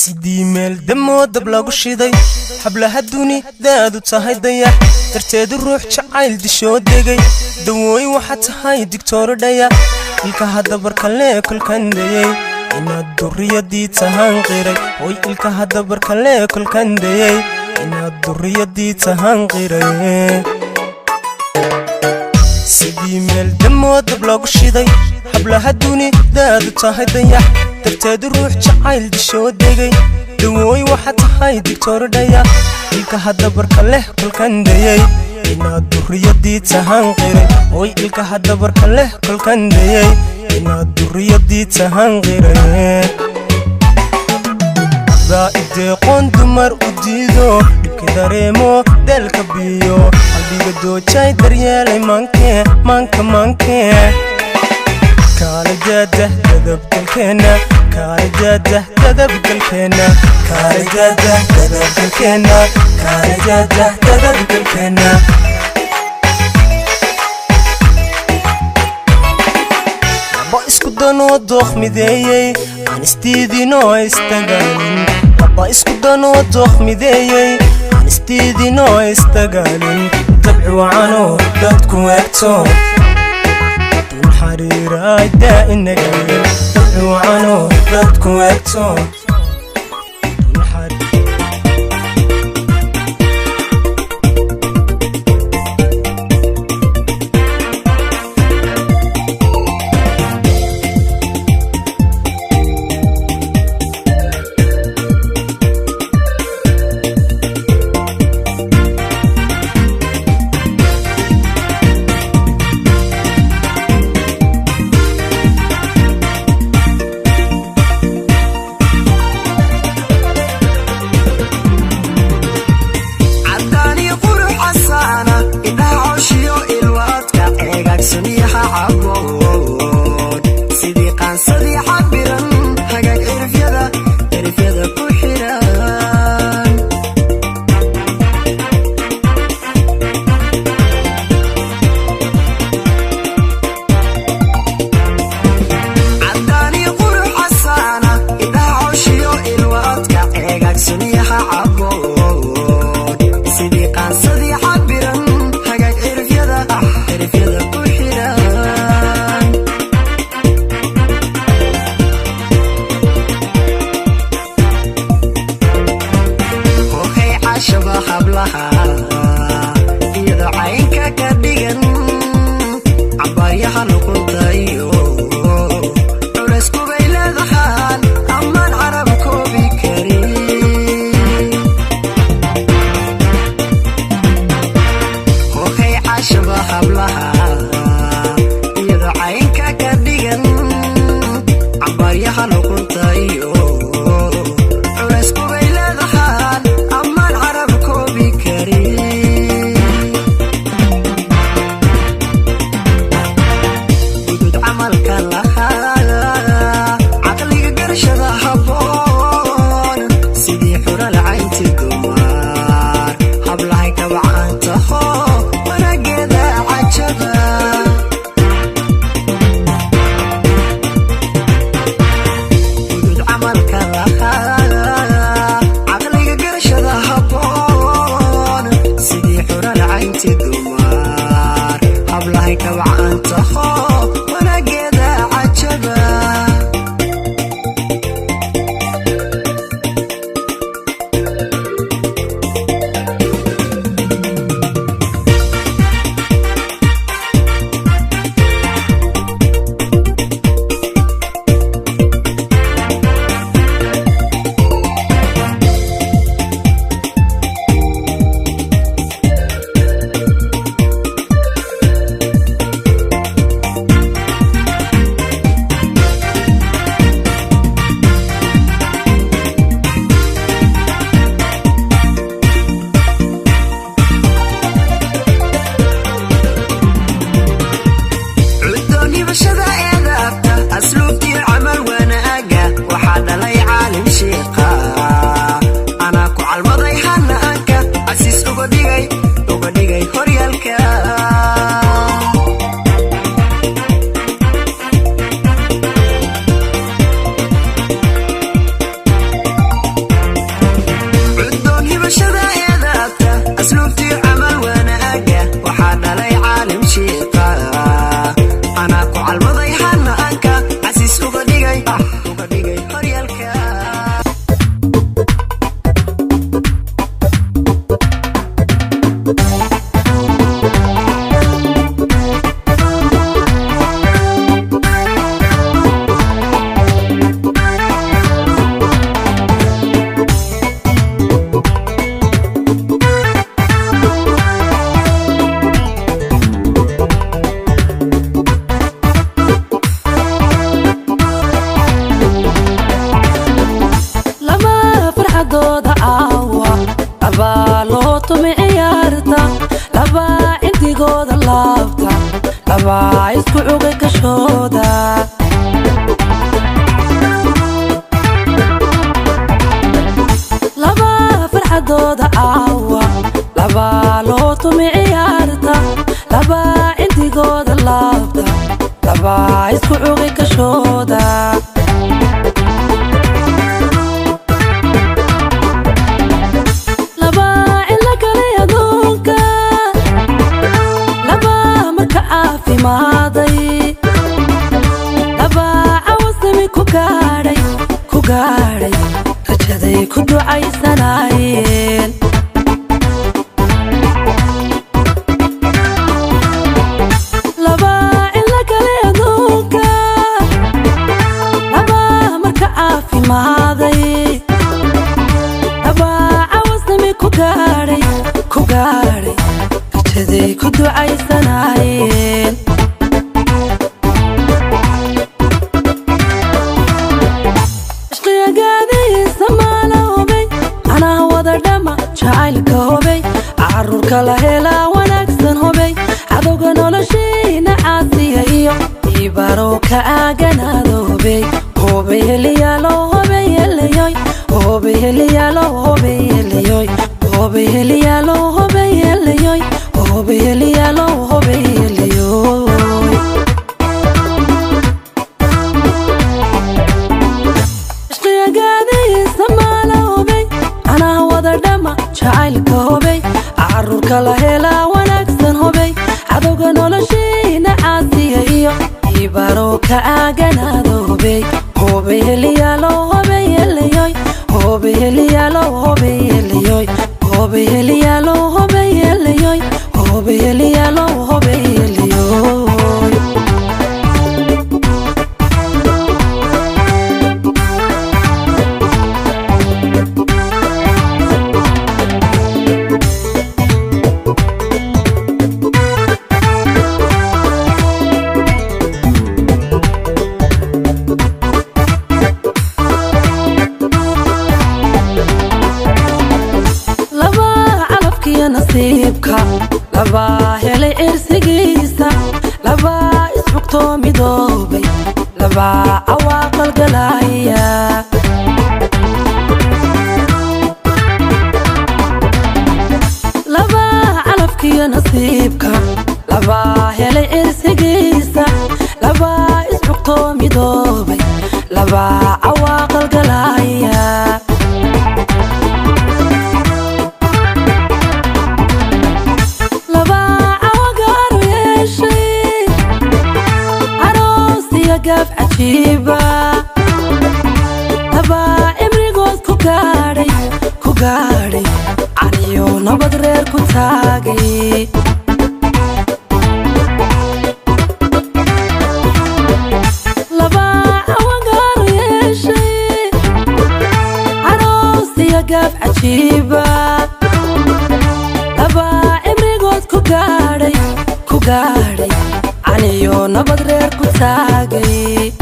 Sidii meel damoo dab lagu shiday, hablaha dunidaadu tahay dayax, darteedu ruux jacayl dishoo degay. Dawooy waxaa tahay digtooradhaya, ilkaha dabarkalee kolkandayey, inaad durriyadii tahaan qiray. Hoy, ilkaha dabarkalee kolkandayey, inaad durriyadii tahaan qiray. Sidii meel damoo dab lagu shiday, hablaha dunidaadu tahay dayax, darteedu ruux jacayl dishoo degay. Dawooy waxaa tahay digtooradhaya, ilkaha dabarka leh kolkandayey, inaad durriyadii tahaan qiray. Hoy, ilkaha dabarka leh kolkandayey, inaad durriyadii tahaan qiray. Daa ideeqoon dumar u diido, dhibki dareemo deelka biyo, qalbiga doojay daryeelay maanke maanka maanke. Kaalidadah dadabgalkeena, kaalidadah dadabgalkeena, kaalidadah dadabgalkeena, kaalidadah dadabgalkeena. Laba isku danoo dooq mideeyey, aan isdiidinoo istagaalin. Laba isku danoo dooq mideeyey, aan isdiidinoo istagaalin. Dabci wacanoo dadku eegto, dun xariiraay daa'inageen. Dabci wacanoo dadku eegto, dun xariir. Caddaani qurux casaana, indhaha coshiyo ilwaadka eegaagsaniyaha caboon, sidii qaansadii cabiran, hagaag cirifyada cirifyada ku xiran. Caddaani qurux casaana, indhaha coshiyo ilwaadka eegaagsaniyaha caboon, sidii qaansadii cabiran, hagaag cirifyada cirifyada ku xiran. Hohay cashaba hablaha, iyadoo caynka ka dhigan, cabaaryaha luquntayo culays kubay leedahaan, ammaan carab koobi karin. Hohay cashaba hablaha, iyadoo caynka ka dhigan, cabaaryaha luquntayo culays kubay leedahaan, ammaan carab koobi karin. Gudud camalka lahaa, caqliga garashada habboon, sidii xural caynti dumar, hablahay kabacantaho wanaageeda cajaba. Gudud camalka lahaa, caqliga garashada habboon, sidii xural caynti dumar, hablahay kabacantaho wanaageeda cajaba. Labaa loo tumi ciyaarta, labaa cindigooda laabta, labaa isku cugi kashooda. Labaa cilla galay aduunka, labaa marka caafimaaday, labaa cawasami ku gaadhay, ku gaadhay rajaday ku ducaysanaayeen. Labaa cilla galay aduunka, labaa marka caafimaaday, labaa cawasami ku gaadhay, ku gaadhay rajaday ku ducaysanaayeen. Ishqiyagaadiisa maala hubay, anaa wada dhama jacaylka hubay, caruurka la helaa wanaagsan hubay, cadowga noloshiina caasiya iyo ibarow ka aaganaada hubay. Hubay heliyaalo hubay helayoy, hubay heliyaalo hubay helayoy, hubay heliyaalo hubay helayoy, hubay heliyaalo hubay helayoy. Ishqiyagaadiisa maala hubay, anaa wada dhama jacaylka hubay, caruurka la helaa wanaagsan hubay, cadowga noloshiina caasiya iyo ibarow ka aaganaada hubay. Hubay heliyaalo hubay helayoy, hubay heliyaalo hubay helayoy, hubay heliyaalo hubay helayoy, hubay heliyaalo hubay helayoy. Labaa calafkiyo nasiibka, labaa helay cirsigiisa, labaa isxugtoo midoobay, labaa cawaaqalgalaya. Labaa calafkiyo nasiibka, labaa helay cirsigiisa, labaa isxugtoo midoobay, labaa cawaaqalgalaya. Labaa cawagaaru yeeshay aroos iyo gaaf cajiiba, labaa cimrigood ku gaadhay, ku gaadhay caniyo nabad reer ku taagay. Labaa cawagaaru yeeshay aroos iyo gaaf cajiiba, labaa cimrigood ku gaadhay, ku gaadhay caniyo nabad reer ku taagay.